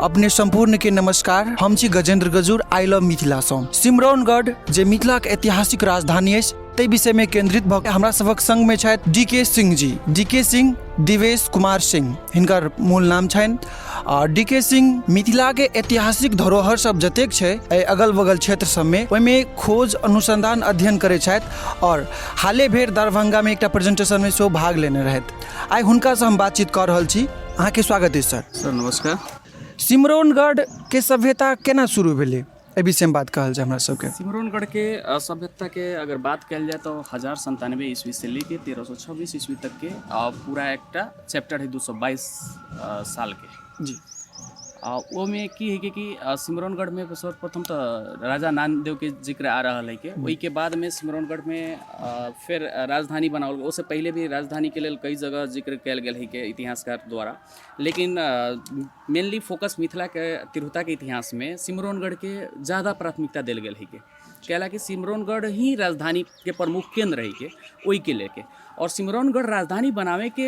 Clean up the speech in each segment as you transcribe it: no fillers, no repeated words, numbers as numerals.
अपने संपूर्ण के नमस्कार। हम छी गजेंद्र गजूर, I love Mithila सँ। सिमरौनगढ़ जे मिथिला के ऐतिहासिक राजधानी अछि ताहि विषय में केंद्रित भऽ हमरा सभक संग में छथि डी के सिंह जी। डी के सिंह दिवेश कुमार सिंह हिनकर मूल नाम छनि। आ डी के सिंह मिथिला के ऐतिहासिक धरोहर सब जतेक छै एहि अगल बगल क्षेत्र सबमे ओहिमे खोज अनुसंधान अध्ययन करै छथि और हाले भेर दरभंगा में एकटा प्रेजेंटेशन में सेहो भाग लेने रहथि। आइ हुनकासँ हम बातचीत कऽ रहल छी। अहाँके स्वागत अछि सर। सर नमस्कार। सिमरौनगढ़ के सभ्यता केना शुरू भेलै एहि विषयमे बात कहल जाय हमरा सबके। सिमरौनगढ़ के सभ्यता के अगर बात कयल जाय तऽ 1097 ईस्वी से लेके 1326 ईस्वी तक के पूरा एकटा चैप्टर है 222 साल के। जी। आ ओहिमे की है कि सिमरौनगढ़ में सर्वप्रथम तऽ राजा नानदेव के जिक्र आ रहल है के ओहिके बाद में सिमरौनगढ़ में फेर राजधानी बनाओल गेल। ओहिसँ पहिले भी राजधानी के लेल कई जगह जिक्र कयल गेल है के इतिहासकार द्वारा, लेकिन मेनली फोकस मिथिला के तिरहुता के इतिहास में सिमरौनगढ़ के ज़्यादा प्राथमिकता देल गेल है के, कैलाकि सिमरौनगढ़ ही राजधानी के प्रमुख केंद्र है के ओहिके लेके। और सिमरौनगढ़ राजधानी बनावे के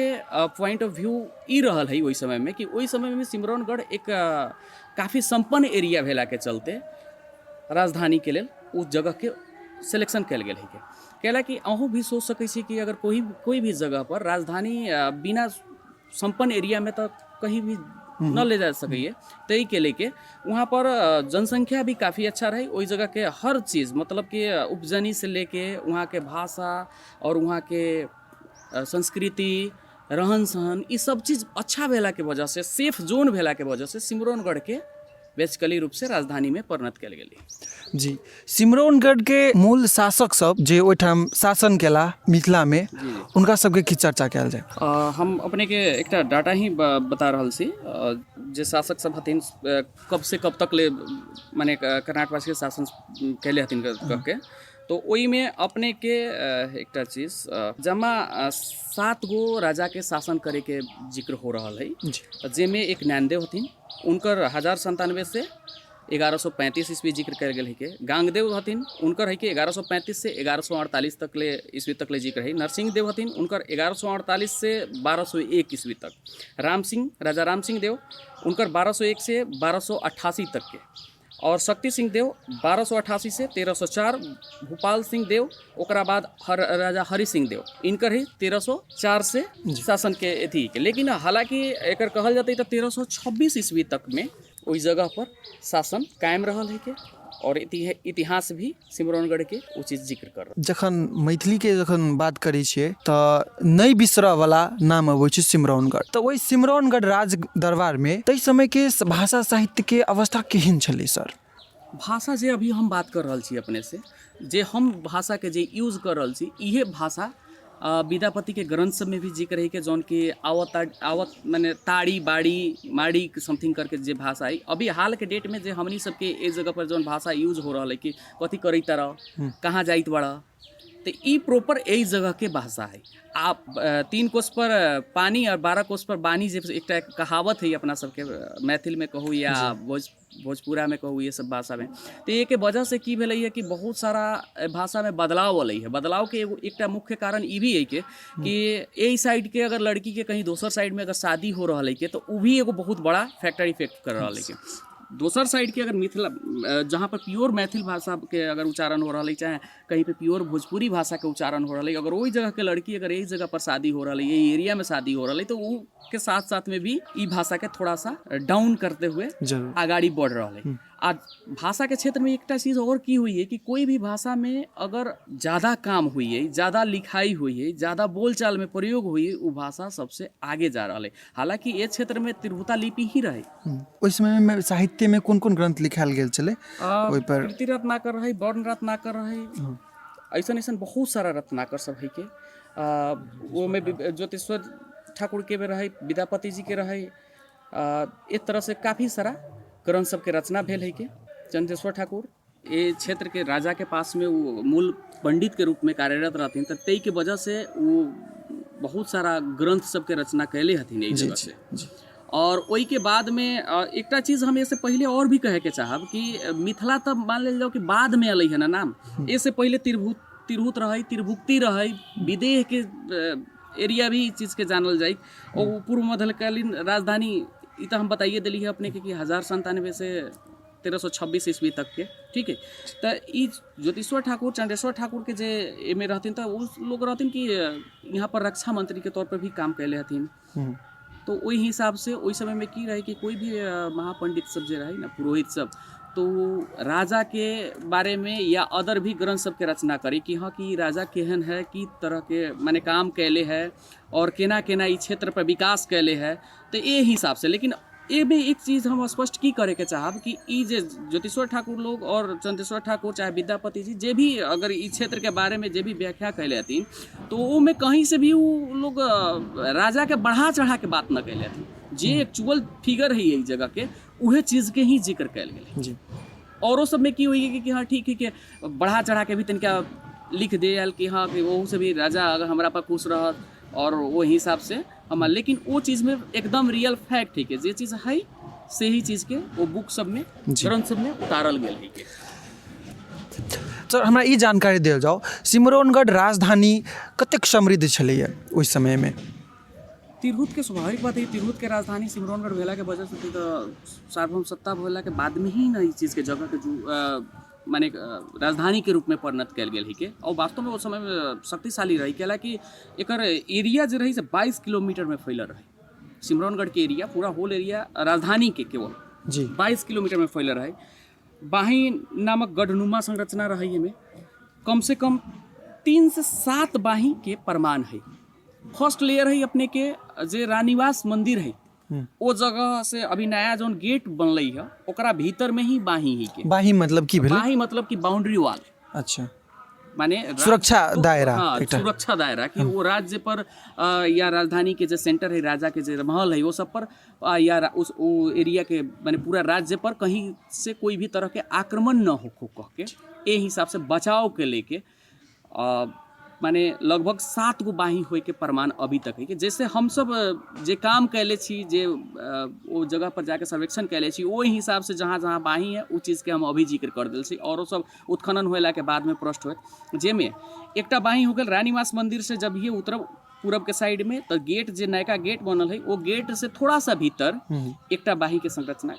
पॉइंट ऑफ व्यू ई रहल है ओहि समय में कि ओहि समय में सिमरौनगढ़ एक काफ़ी संपन्न एरिया भेला के चलते राजधानी के लेल उस जगह के सिलेक्शन कयल गेल है के। कैलाकि अहूँ भी सोच सकै छी कि अगर कोई भी जगह पर राजधानी बिना संपन्न एरिया में तऽ कहीं भी न ले जा सकैए, ताहिके लेके वहाँ पर जनसंख्या भी काफ़ी अच्छा रहे। ओहि जगह के हर चीज़ मतलब कि उपजनी से लेके वहाँ के भाषा और वहाँ के संस्कृति रहन सहन ई सब चीज़ अच्छा भेला के वजह से, सेफ जोन भेला के वजह से सिमरौनगढ़ के बेसिकली रूप से राजधानी में परिणत कयल गेलै। जी, सिमरौनगढ़ के मूल शासक सब जे ओहिठाम शासन केला मिथिला में, हुनका सबके की चर्चा कयल जाय? हम अपने के एकटा डाटा ही बता रहल छी। जे शासक सब हथिन कब से कब तक ले माने कर्नाटवासी के शासन कैले हथिन कह के, तो ओहिमे अपने के एकटा चीज जमा 7 गो राजा के शासन करे के जिक्र हो रहल है, जेमे एक ज्ञानदेव हथिन, उनकर 1097 से 1135 ईस्वी जिक्र कयल गेल है के। गांगदेव हथिन, उनकर है कि 1135 से 1148 तक ले ईस्वी तक ले जिक्र है। नरसिंह देव हथिन, उनकर 1148 से 1201 ईस्वी तक। राम सिंह, राजा राम सिंह देव, उनकर 1201 से 1288 तक के। और शक्ति सिंह देव 1288 से 1304, भूपाल सिंह देव, ओकरा बाद राजा हरि सिंह देव, इनकर ही 1304 से शासन के अथी के। लेकिन हालांकि एकर कहल जाते तो 1326 ईस्वी तक में ओहि जगह पर शासन कायम रहल है के, और इतिहास भी सिमरौनगढ़ के ओ चीज जिक्र कर रहल। जखन मैथिली के जखन बात करै छियै तऽ नहि बिसरऽ वाला नाम अबै छै सिमरौनगढ़। तऽ ओहि सिमरौनगढ़ राज दरबार में ताहि समय के भाषा साहित्य के अवस्था केहन छलै सर? भाषा जे अभी हम बात कर रहल छी अपने से, जे हम भाषा के जे यूज कर रहल छी, इहे भाषा विद्यापति के ग्रंथ सब में भी जिक्र है के जौन कि आवत आवत माने ताड़ी बाड़ी माड़ी समथिंग करके जे भाषा है। अभी हाल के डेट में जे हमनी सबके एक जगह पर जौन भाषा यूज हो रहा है कि कथी करी तरह कहाँ जाइत बड़ा, तो ई प्रॉपर एहि जगह के भाषा है। आप 3 कोस पर पानी और 12 कोस पर बानी जे एकटा कहावत है अपना सबके मैथिल में कहू या भोजपुरा में कहू, ये सब भाषा में, तो ये के वजह से की भेलै है कि बहुत सारा भाषा में बदलाव अलै है। बदलाव के एगो एकटा मुख्य कारण ई भी है कि एहि साइड के अगर लड़की के कहीं दोसर साइड में अगर शादी हो रहल है के, तो उ भी एगो बहुत बड़ा फैक्टर इफेक्ट कर रहल है के। दोसर साइड के अगर मिथिला जहाँ पर प्योर मैथिल भाषा के अगर उच्चारण हो रहल है, चाहे कहीं पे प्योर भोजपुरी भाषा के उच्चारण हो रहल है, अगर ओहि जगह के लड़की अगर एहि जगह पर शादी हो रहल है, एहि एरिया में शादी हो रहल है, तो उ के साथ साथ में भी ई भाषा के थोड़ा सा डाउन करते हुए आगाड़ी बढ़ रहा है। आ भाषा के क्षेत्र में एकटा चीज़ और की हुई है कि कोई भी भाषा में अगर ज़्यादा काम हुई है, ज़्यादा लिखाई हुई है, ज़्यादा बोलचाल में प्रयोग हुई है, वो भाषा सबसे आगे जा रहा है। हालांकि ये क्षेत्र में तिरहुता लिपि ही रहे। ओहि समय में साहित्य में कोन कोन ग्रंथ लिखायल गेल छलै? ओहि पर कीर्ति रत्नाकर रहे, वर्ण रत्नाकर रहे, ऐसन ऐसन बहुत सारा रत्नाकर सब है के। वो में ज्योतिश्वर ठाकुर के भी रहे, विद्यापति जी के रहे, एक तरह से काफ़ी सारा ग्रंथ सबके रचना भेल है के। चंद्रेश्वर ठाकुर ये क्षेत्र के राजा के पास में वो मूल पंडित के रूप में कार्यरत रहथिन, तो तई के वजह से वो बहुत सारा ग्रंथ सबके रचना कैले हथिन एहि जगह से। और ओहि के बाद में एकटा चीज हम एहिसँ पहिले और भी कहे के चाहब कि मिथिला तऽ मान लेल जाओ कि बाद में अलै है ना नाम, एहिसँ पहिले तिरहुत रहै, तिरभुक्ति रहै, विदेह के एरिया भी ई चीजके जानल जाइ। ओ पूर्व मध्यकालीन राजधानी ई तऽ हम बताइए देली है अपने के कि 1097 से 1326 ईस्वी तक के, ठीक है। तऽ ई ज्योतिश्वर ठाकुर चंडेश्वर ठाकुर के जे एहिमे रहथिन तऽ ओ लोग रहथिन कि यहाँ पर रक्षा मंत्री के तौर पर भी काम कैले हथिन। तो ओहि हिसाबसँ ओहि समयमे की रहै कि कोइ भी महापण्डित सब जे रहै ने, पुरोहित सब, तो ओ राजाके बारेमे या अदर भी ग्रन्थ सबके रचना करी कि हँ कि राजा केहन है, की तरहके मने काम कैले है आओर केना केना ई क्षेत्र पर विकास कैले है, तऽ एहि हिसाबसँ। लेकिन एहिमे एक चीज हम स्पष्ट की करैके चाहब कि ई जे ज्योतिश्वर ठाकुर लोग आओर चंद्रेश्वर ठाकुर चाहे विद्यापति जी जे भी अगर ई क्षेत्रके बारेमे जे भी व्याख्या कैले हथिन, तो ओहिमे कहीं से भी ओ लोग राजाके बढ़ा चढ़ाके बात न कैले हथिन। जे एक्चुअल फिगर है एहि जगहके, उहे चीजके ही जिक्र कयल गेलै। औरो सबमे की होइए कि हँ ठीक है कि बढ़ा चढ़ा के भी तनिका लिख देल कि हँ कि ओहू से भी राजा अगर हमरा पर खुश रहत और ओहि हिसाब से हमरा, लेकिन ओ चीजमे एकदम रियल फैक्ट है के जे चीज है से ही चीजके ओ बुक सबमे, ग्रंथ सबमे उतारल गेल है के। सर, हमरा ई जानकारी देल जाउ, सिमरौनगढ़ राजधानी कतेक समृद्ध छलैए ओहि समयमे? तिरहुत के स्वाभाविक बात है, तिरहुत के राजधानी सिमरौनगढ़ भेला के वजह से तऽ सार्वभौम सत्ता भेला के बाद में ही ने ई चीज़ के जगह के जो माने राजधानी के रूप में परिणत कयल गेल है। और वास्तव में ओ समय में शक्तिशाली रही, कैलाकि एकर एरिया जे रही से 22 किलोमीटर में फैलल रही। सिमरौनगढ़ के एरिया, पूरा होल एरिया राजधानी के केवल 22 किलोमीटर में फैलल रहे। बाही नामक गढ़नुमा संरचना रही, एहिमे कम से कम 3 से 7 बाही के प्रमाण है। फर्स्ट लेयर है अपने के जे रानीवास मंदिर है, ओ जगह से अभी नया जोन गेट बनलै है ओकरा भीतर में ही बाही ही के। बाही मतलब की भेलै? बाही मतलब कि बाउंड्री वाल। माने सुरक्षा दायरा। हाँ, एकटा। सुरक्षा दायरा कि वो राज्य पर या राजधानी के जे सेंटर है, राजा के जे महल है, वो सब पर या उस वो एरिया के माने पूरा राज्य पर कहीं से कोई भी तरह के आक्रमण न हो कह के ए हिसाब से बचाव के लेके माने लगभग 7 गो बाही होय के प्रमाण अभी तक है। कि जैसे हमसब जे काम कैले छी, जे ओ जगह पर जाके सर्वेक्षण कैले छी, ओहि हिसाब से जहाँ जहाँ बाही है ओ चीज़के हम अभी जिक्र कर देल छी। औरो सब उत्खनन होयला के बादमे प्रष्ट होयत। जाहिमे एकटा बाही हो गेल रानीवास मंदिर से जब ये उतरब पूरब के साइड में तऽ गेट जे नयका गेट बनल है ओ गेट से थोड़ा सा भीतर एकटा बाही के संरचना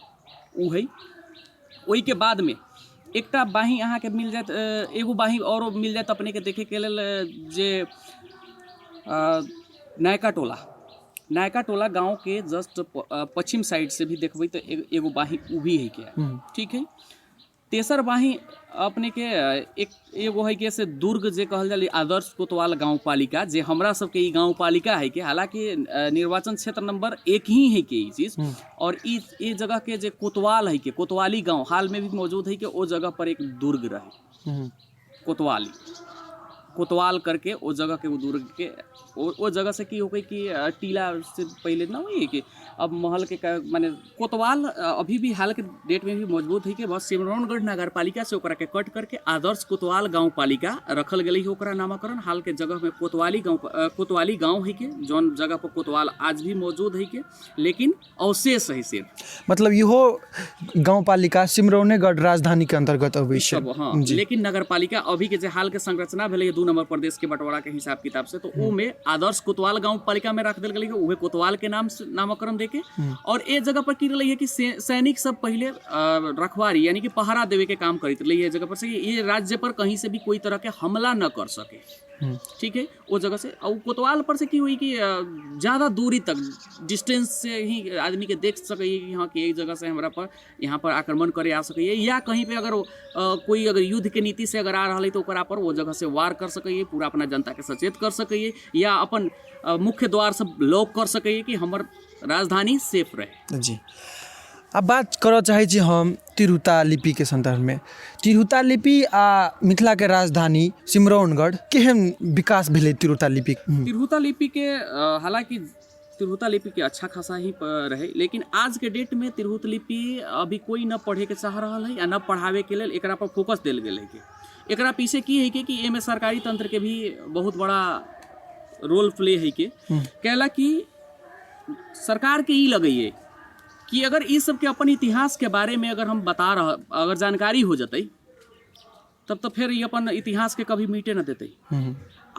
ओ है। ओहिके बादमे एकटा बाही अहाँके मिल जायत, एगो बाही औरो मिल जायत अपनेके देखैके लेल जे नयका टोला, नयका टोला गाँवके जस्ट पश्चिम साइड से भी देखबै तऽ एगो बाही ओ भी है के, ठीक है। तेसर बाही अपनेके एक एगो है के से दुर्ग जे कहल जाए आदर्श कोतवाल गाँव पालिका, जे हमरा सबके ई गाँव पालिका है के, हालांकि निर्वाचन क्षेत्र नंबर 1 ही है के ई चीज, और ई ये जगह के जे कोतवाल है के कोतवाली गाँव हाल में भी मौजूद है के ओ जगह पर एक दुर्ग रहे कोतवाली, कोतवाल करके ओ जगह के ओ दुर्ग के ओ जगह से की हो गई कि टीला से पहले ना हुई कि अब महल के माने कोतवाल अभी भी हाल के डेट में भी मजबूत है कि बस सिमरौनगढ़ नगर पालिका से ओकरा के कट करके आदर्श कोतवाल गाँव पालिका रखल गेलै है। ओकरा नामकरण हाल के जगह में कोतवाली गाँव कोतवाली गाँव है के जौन जगह पर कोतवाल आज भी मौजूद है के, लेकिन अवशेष है सिर्फ। मतलब इहो गाँव पालिका सिमरौनेगढ़ राजधानी के अंतर्गत अबै छै। सब, हाँ। लेकिन नगर पालिका अभी के जे हाल के संरचना भेलै 2 नंबर प्रदेश के बंटवारा के हिसाब किताब से, तो ओ में आदर्श कोतवाल गाँव पालिका में रख देल गेलै, उहे कोतवाल के नाम से नामकरण देके। और ए जगह पर की रहलै है कि सैनिक सब पहले रखवारी यानी कि पहरा देवे के काम करैत रहलै है जगह पर से, ये राज्य पर कहीं से भी कोई तरह के हमला न कर सके, ठीक है, वो जगह से। और कोतवाल पर से की हुई कि ज़्यादा दूरी तक डिस्टेंस से ही आदमी के देख सके कि हाँ कि एक जगह से हमरा पर यहाँ पर आक्रमण करे आ सके, या कहीं पे अगर कोई अगर युद्ध के नीति से अगर आ रहा है तो ओकरा पर वो जगह से वार कर सके, पूरा अपना जनता के सचेत कर सके, या अपन मुख्य द्वार सब लॉक कर सके कि हमर राजधानी सेफ रहे। जी, अब बात करऽ चाहै छी हम तिरहुता लिपिके सन्दर्भमे। तिरहुता लिपि आ मिथिलाके राजधानी सिमरौनगढ़ केहन विकास भेलै तिरहुता लिपि? तिरहुता लिपिके हालांकि तिरहुता लिपिके अच्छा खासा ही रहे, लेकिन आज के डेट में तिरहुत लिपि अभी कोई न पढ़े के चाह रहल है या न पढ़ावे के लेल एकरा पर फोकस देल गेल है। के एकरा पीछे की है कि एहिमे सरकारी तंत्र के भी बहुत बड़ा रोल प्ले है के, कैला कि सरकार के ई लगैए कि अगर ई सबके अपन इतिहास के बारे में अगर हम बता रह अगर जानकारी हो जतै तब तो फिर ई अपन इतिहास के कभी मिटे न देतै।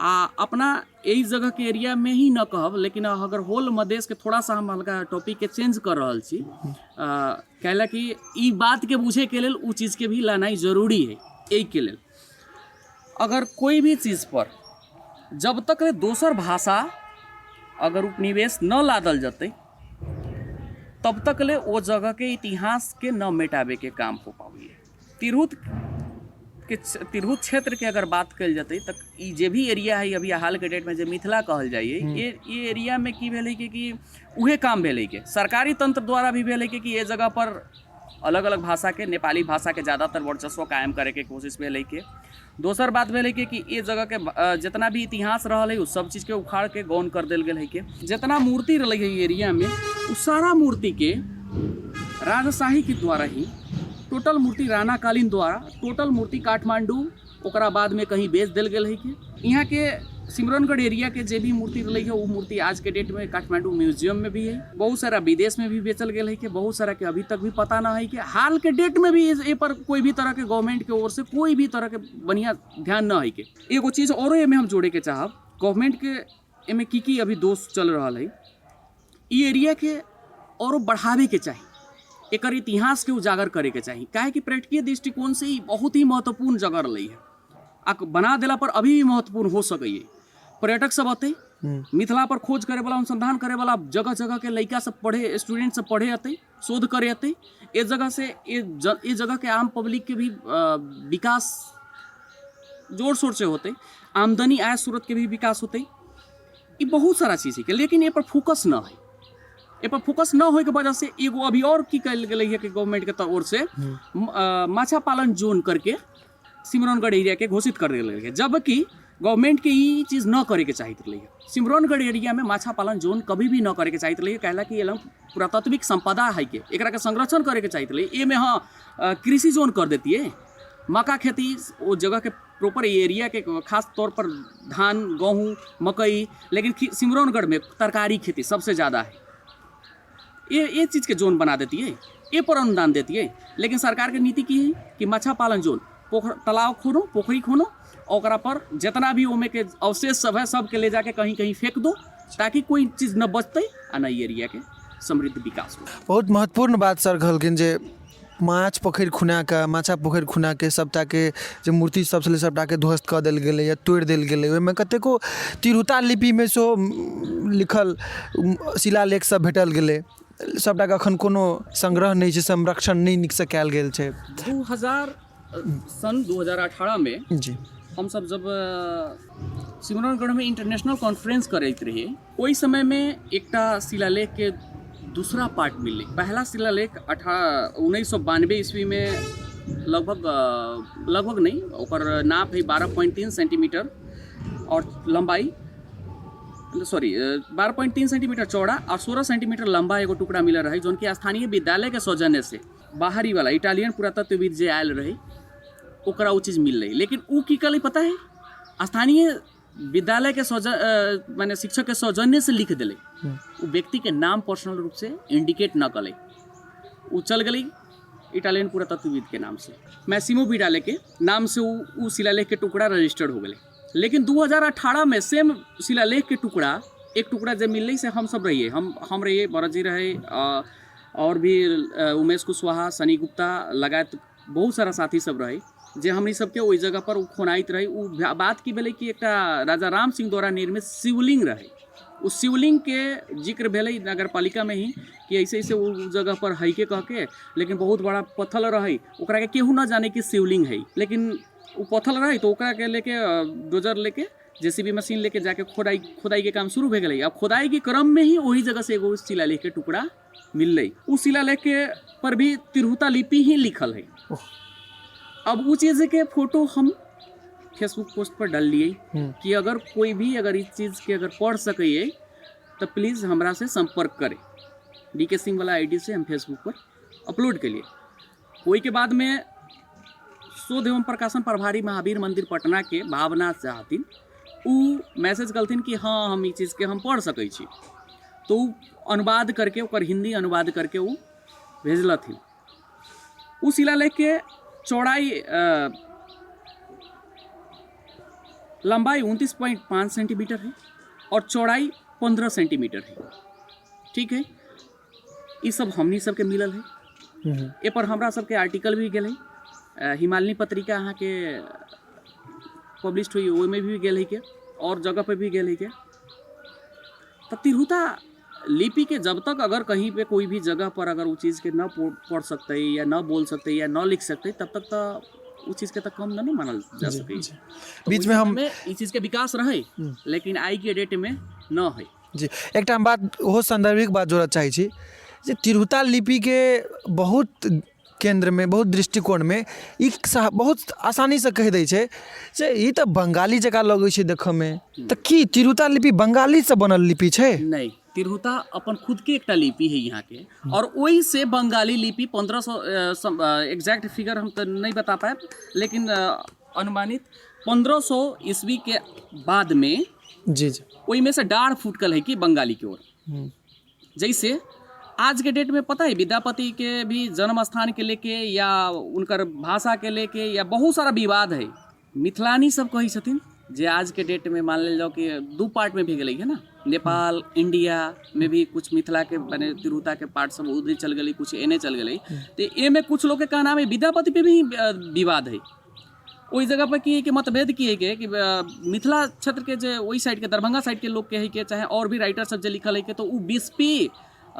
आ अपना एहि जगहके एरियामे ही न कहब, लेकिन अगर होल मधेशके थोड़ा सा हम हल्का टॉपिकके चेंज कर रहल छी, कैला कि ई बातके बुझैके लेल ओ चीजके भी लानाइ जरूरी है। एहिके लेल अगर कोई भी चीज पर जब तक दोसर भाषा अगर उपनिवेश न लादल जतै तब तक ले ओ जगहके इतिहासके न मेटाबैके काम हो पाबैए। तिरहुत के तिरहुत क्षेत्रके अगर बात कयल जेतै तऽ ई जे भी एरिया है अभी हालके डेटमे जे मिथिला कहल जाइए, ये एरियामे की भेलै कि उहे काम भेलै के सरकारी तंत्र द्वारा भी भेलै कि ये जगह पर अलग अलग भाषाके, नेपाली भाषाके ज़्यादातर वर्चस्व कायम करैके कोशिश भेलै के। दोसर बात भेलै कि ये जगहके जितना भी इतिहास रहल है ओ सब चीजके उखाड़के गौन कर देल गेल है के। जितना मूर्ति रहलै है एरियामे ओ सारा मूर्तिके राजशाही के द्वारा ही टोटल मूर्ति राणाकालीन द्वारा टोटल मूर्ति काठमांडू ओकरा बादमे कहीं बेच देल गेल है के। यहाँ के सिमरौनगढ़ एरिया के जे भी मूर्ति रहलै है वो मूर्ति आज के डेट में काठमांडू म्यूजियम में भी है, बहुत सारा विदेश में भी बेचल गेल है के, बहुत सारा के अभी तक भी पता ना है कि हाल के डेट में भी ए पर कोई भी तरह के गवर्नमेंट के ओर से कोई भी तरह के बढ़िया ध्यान न है के। एगो चीज़ औरो एमे हम जोड़े के चाहब, गवर्नमेंट के एमे की की अभी दोष चल रहा है, ई एरिया के औरो बढ़ावे के चाही, एकर इतिहास के उजागर करे के चाही, काहे कि पर्यटकीय दृष्टिकोण से ई बहुत ही महत्वपूर्ण जगह रही है आ बना देला पर अभी भी महत्वपूर्ण हो सकैए। पर्यटक सब अतै, मिथिला पर खोज करे वाला, अनुसंधान करे वाला जगह जगह के लड़का सब पढ़े, स्टूडेंट सब पढ़े अतै, शोध करे अतै। ए जगह से ए जगह के आम पब्लिक के भी विकास जोर शोर से होतै, आमदनी आय स्रोत के भी विकास होतै। ई बहुत सारा चीज है, लेकिन ए पर फोकस न है। ए पर फोकस न होए के वजह से एगो अभी और की कयल गेलै है कि गवर्नमेंट के ओर से माछा पालन जोन करके सिमरौनगढ़ एरिया के घोषित कर देल गेलै, जबकि गवर्नमेंट के ई चीज़ न करे के चाहिए रही है। सिमरौनगढ़ एरिया में माछा पालन जोन कभी भी न करे के चाहिए रही है, कहला कि ये पुरातात्विक संपदा है के एकरा के संरक्षण करे के चाहिए रही। एमे हाँ कृषि जोन कर देती है, मक्का खेती वो जगह के प्रॉपर एरिया के खास तौर पर धान गेहूँ मकई, लेकिन सिमरौनगढ़ में तरकारी खेती सबसे ज़्यादा है। ये चीज़ के जोन बना देती है, ये पर अनुदान देती है, लेकिन सरकार के नीति की है कि मच्छा पालन जोन, पोखर तालाब खोनो, पोखरी खोनो, ओकरा पर जितना भी ओमे के अवशेष सब है सबके ले जाके कहीं कहीं फेंक दो, ताकि कोई चीज़ न बचतै आ न एरिया के समृद्ध विकास हो। बहुत महत्वपूर्ण बात सर कहलखिन जे माछ पोखरि खुनाकऽ, माछा पोखरि खुनाके सभटाके जे मूर्ति सभ छलै सभटाके ध्वस्त कऽ देल गेलैए, तोड़ि देल गेलै। ओहिमे कतेको तिरहुता लिपिमे सेहो लिखल शिलालेख सभ भेटल गेलै, सभटाके एखन कोनो सङ्ग्रह नहि छै, संरक्षण नहि नीकसँ कयल गेल छै। 2000 सन 2018 में जी हम सब जब सिमरौनगढ़ में इंटरनेशनल कॉन्फ्रेंस करैत रहिए, ओहि समय में एकटा शिलालेख के दूसरा पार्ट मिललै। पहला शिलालेख 1992 ईस्वी में लगभग नहीं, ओकर नाप है 12.3 सेंटीमीटर और लंबाई, सॉरी 12.3 सेंटीमीटर चौड़ा और 16 सेंटीमीटर लंबा एगो टुकड़ा मिलल रहे, जौन कि स्थानीय विद्यालय के सौजन्य से बाहरी वाला इटालियन पुरातत्वविद जे आयल रहे ओकरा ओ चीज़ मिललै। लेकिन उ की कलै पता है, स्थानीय विद्यालय के माने शिक्षक के सौजन्य से लिख दिले, उ व्यक्ति के नाम पर्सनल रूप से इंडिकेट न कलै, उ चल गेलै इटालियन पुरातत्वविद के नाम से, मैसिमो विडाले के नाम से उ शिलालेख के टुकड़ा रजिस्टर्ड हो गेलै। लेकिन 2018 में सेम शिलालेख के टुकड़ा, एक टुकड़ा जब मिललै से हम सब रहिए, हम रहिए, भरत जी रहे, और भी उमेश कुशवाहा, सनी गुप्ता लगायत बहुत सारा साथी सब रहे, जे हमनी सबके ओहि जगह पर उ खोनाइत रहे। उ बात की भेलै कि एकटा राजा राम सिंह द्वारा निर्मित शिवलिंग रहे, उ शिवलिंग के जिक्र भेलै नगर पालिका में ही कि ऐसे ऐसे उ जगह पर है के कह के, लेकिन बहुत बड़ा पत्थर रहे, ओकरा के केहू न जाने कि शिवलिंग है, लेकिन उ पत्थर रहे तो ओकरा के लेके डोजर लेके जेसीबी मशीन लेके जाके खोदाई के काम शुरू भए गेलै। अब खोदाई के क्रम में ही वही जगह से एगो शिलालेख के टुकड़ा मिललै। उ शिलालेख के पर भी तिरहुता लिपि ही लिखल है। अब उ चीज़ के फोटो हम फेसबुक पोस्ट पर डाल लिए कि अगर कोई भी अगर इस चीज़ के अगर पढ़ सकैए तो प्लीज़ हमरा से संपर्क करे। डी के सिंह वाला आईडी से हम फेसबुक पर अपलोड के लिए। ओहि के बाद में शोध एवं प्रकाशन प्रभारी महावीर मंदिर पटना के भावना चाहथिन, उ मैसेज कलथिन कि हाँ हम ई चीज़के हम पढ़ सकै छी, तो उ अनुवाद करके ओकर हिंदी अनुवाद करके उ भेजलथिन। उ शिलालेख के चौड़ाई लंबाई 29.5 सेंटीमीटर है और चौड़ाई 15 सेंटीमीटर है। ठीक है, ई सब हमनी सबके मिलल है। ए पर हमरा सबके आर्टिकल भी गेल है, हिमालयी पत्रिका अहाँके पब्लिश हुई, ओहिमे भी गेल है के और जगह पे भी गेल है के। तऽ तिरहुता लिपि के जब तक अगर कहीं पे कोई भी जगह पर अगर वो चीज़ के न पढ़ सकते या न बोल सकते या न लिख सकते, तब तक तो उ चीज़ के तो कम न मानल जा सके। बीच में हम ई चीज़ के विकास रहे, लेकिन आई के डेट में न है। जी, एकटा हम बात ओहो सान्दर्भिक बात जोड़ऽ चाहै छी जे तिरहुता लिपिके बहुत केन्द्रमे, बहुत दृष्टिकोणमे ई बहुत आसानीसँ कहि दै छै जे ई तऽ बङ्गाली जकाँ लगै छै देखऽमे। तऽ की तिरहुता लिपि बङ्गालीसँ बनल लिपि छै? नहि, तिरहुता अपन खुद के एकटा लिपि है यहाँ के, और ओहि से बंगाली लिपि 1500, एग्जैक्ट फिगर हम तऽ नहि बता पायब, लेकिन अनुमानित 1500 ईस्वी के बाद में जी जी ओहिमे से डाढ़ फूटकल है कि बंगाली की ओर। जैसे आज के डेट में पता है विद्यापति के भी जन्म स्थान के लेके या उनकर भाषा के लेके या बहुत सारा विवाद है। मिथिलानी सब कहै छथिन जे आज के डेट में मान लेल जाओ कि दू पार्ट में भी गेलै है ना, नेपाल इंडिया में भी कुछ मिथिला के माने तिरहुता के पार्ट सब उधर चल गेलै, कुछ एने चल गेलै। तो एमे कुछ लोग के कहना है विद्यापति पे भी विवाद है। ओहि जगह पर की है कि मतभेद की है कि मिथिला क्षेत्र के जे ओहि साइड के दरभंगा साइड के लोग के है के चाहे और भी राइटर सब जे लिखल है के, तो उ बिस्पी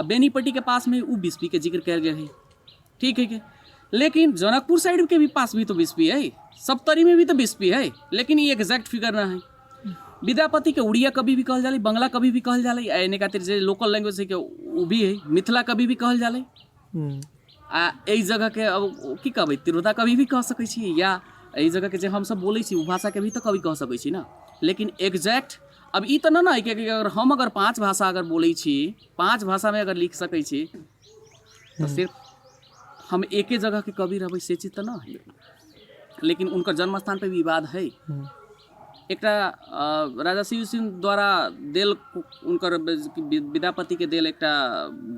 बेनीपट्टी के पास में उ बिस्पी के जिक्र कयल गेल है, ठीक है के। लेकिन जनकपुर साइड के भी पास भी तो बिस्पी है, सप्तरी में भी तो बिस्पी है, लेकिन ये एग्जैक्ट फिगर ना है। विद्यापति के उड़िया कभी भी कहल जाला, बंगला कभी भी कहल जाला, एने खातिर जे लोकल लैंग्वेज है के उ भी है, मिथिला कभी भी कहल जाला। आ एहि जगहके अब की कहबै, तिरहुता कभी भी कह सकै छी, या एहि जगहके जे हमसब बोलै छी ओ भाषाके भी तऽ कभी कह सकै छी ने। लेकिन एग्जैक्ट अब ई तऽ नहि ने है कि अगर हम अगर 5 भाषा अगर बोलै छी, 5 भाषामे अगर लिख सकै छी, तऽ सिर्फ हम एके जगहके कवि रहबै से चीज तऽ नहि है। लेकिन हुनकर जन्म स्थान पे विवाद है। एकटा राजा शिव सिंह द्वारा देल हुनकर विद्यापतिके देल एकटा